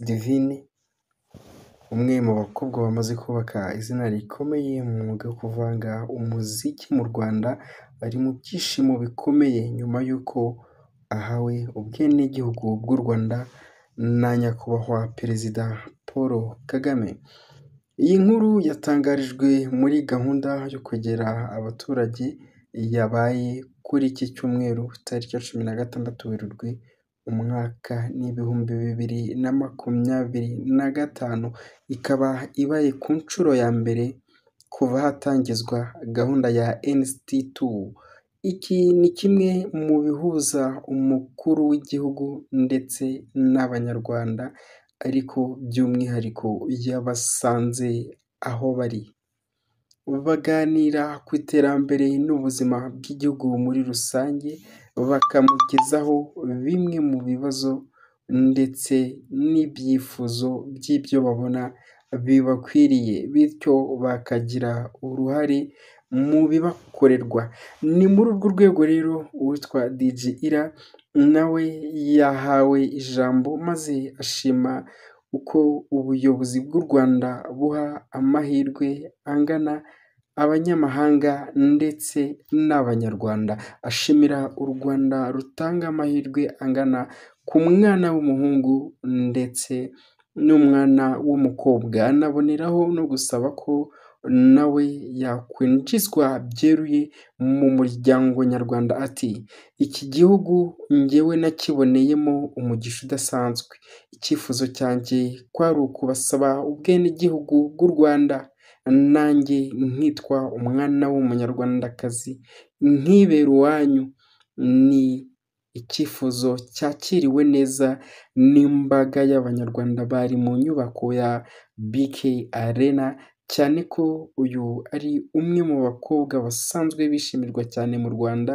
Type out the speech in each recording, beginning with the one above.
Divine, umwe mu bakobwa bamaze kubaka izina rikomeye mu mwuga wo kuvanga umuziki mu Rwanda, ari mu byishimo bikomeye nyuma y'uko ahawe ubwenegihugu bw'u Rwanda na nyakubahwa Perezida Paul Kagame. Iyi nkuru yatangarijwe muri gahunda yo kwegera abaturage yabaye kuri iki cyumweru tariki ya 16 Werurwe umwaka ni 2025, ikaba ibaye ku nshuro ya mbere kuva hatangizwa gahunda ya NST2. Iki ni kimwe mu bihuza umukuru w'igihugu ndetse n'Abanyarwanda, ariko by'umwihariko yabasanze aho bari, baganira ku iterambere n'ubuzima bw'igihugu muri rusange, bakamugezaho bimwe mu bibazo ndetse n'ibyifuzo by'ibyo babona bibakwiriye, bityo bakagira uruhare mu bibakorerwa. Ni muri urwo rwego rero uwitwa DJ Ira nawe yahawe ijambo maze ashima uko ubuyobozi bw'u Rwanda buha amahirwe angana abanyamahanga ndetse n'Abanyarwanda. Ashimira u Rwanda rutanga amahirwe angana ku mwana w'umuhungu ndetse n'umwana w'umukobwa, anaboneraho no gusaba ko nawe yakwinjizwa byeruye mu muryango nyarwanda. Ati iki gihugu njyewe nakiboneyemo umugisha udasanzwe, icyifuzo cyanjye kwari ukubasaba ubwenegihugu bw'u Rwanda, nanjye nkitwa umwana w'umunyarwandakazi nkibera iwanyu. Ni icyifuzo cyakiriwe neza n'imbaga y'Abanyarwanda bari mu nyubako ya BK Arena, cyane ko uyu ari umwe mu bakobwa basanzwe bishimirwa cyane mu Rwanda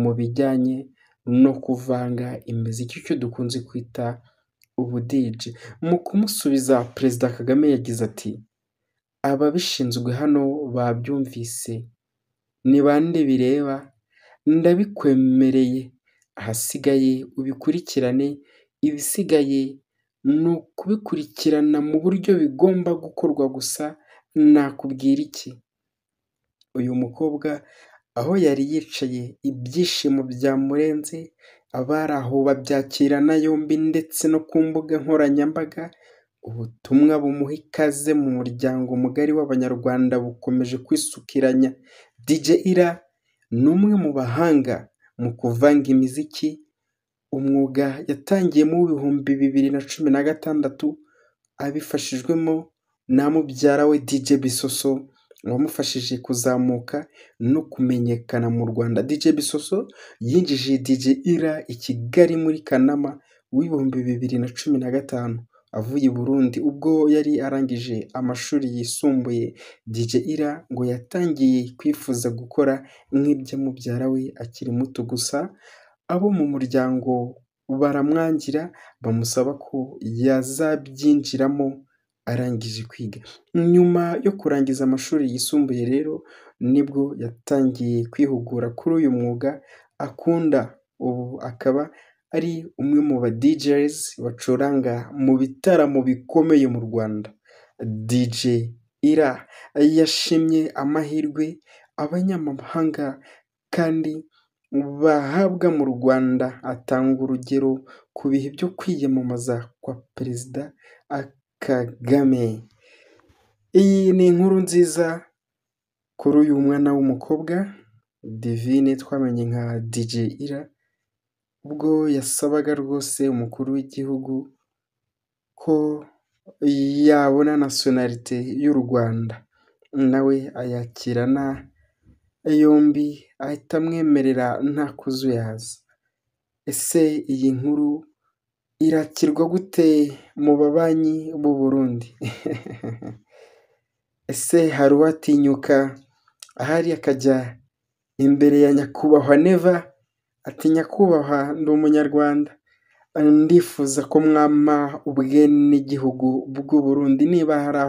mu bijyanye no kuvanga imiziki, icyo dukunze kwita ubudije. Mu kumusubiza Perezida Kagame yagize ati ababishinzwe hano babyumvise, ni bande bireba, ndabikwemereye, ahasigaye ubikurikirane, ibisigaye ni ukubikurikirana mu buryo bigomba gukorwa gusa, nakubwira iki? Uyu mukobwa aho yari yicaye ibyishimo byamurenze, abari aho babyakirana yombi ndetse no ku mbuga nkoranyambaga, ubutumwa bumuha ikaze mu muryango mugari w'Abanyarwanda bukomeje kwisukiranya. DJ Ira ni umwe mu bahanga mu kuvanga imiziki, umwuga yatangiye mu 2016 abifashijwemo na mubyara we DJ Bisoso wamufashije kuzamuka no kumenyekana mu Rwanda. DJ Bisoso yinjije DJ Ira i Kigali muri Kanama w'2015 avuye i Burundi ubwo yari arangije amashuri yisumbuye. DJ Ira ngo yatangiye kwifuza gukora nk'ibya mubyara we akiri muto, gusa abo mu muryango baramwangira bamusaba ko yazabyinjiramo arangije kwiga. Nyuma yo kurangiza amashuri yisumbuye rero nibwo yatangiye kwihugura kuri uyu mwuga akunda, ubu akaba ari umwe mu ba DJs bacuranga mu bitaramo bikomeye mu Rwanda. DJ Ira yashimye amahirwe abanyamahanga kandi bahabwa mu Rwanda, atanga urugero ku bihe byo kwiyamamaza kwa Perezida Kagame. Iyi ni inkuru nziza kuri uyu mwana w'umukobwa Divine twamenye nka DJ Ira, ubwo yasabaga rwose umukuru w'igihugu ko yabona nasiyonalite y'u Rwanda, nawe ayakirana yombi ahita amwemerera nta kuzuyaza. Ese iyi nkuru irakirwa gute mu babanyi b'u Burundi? Ese hari uwatinyuka ahari akajya imbere ya nyakubahwa Neva ati nyakubahwa ndi umunyarwanda, ndifuza ko mwampa ubwenegihugu bw'u Burundi niba hari aho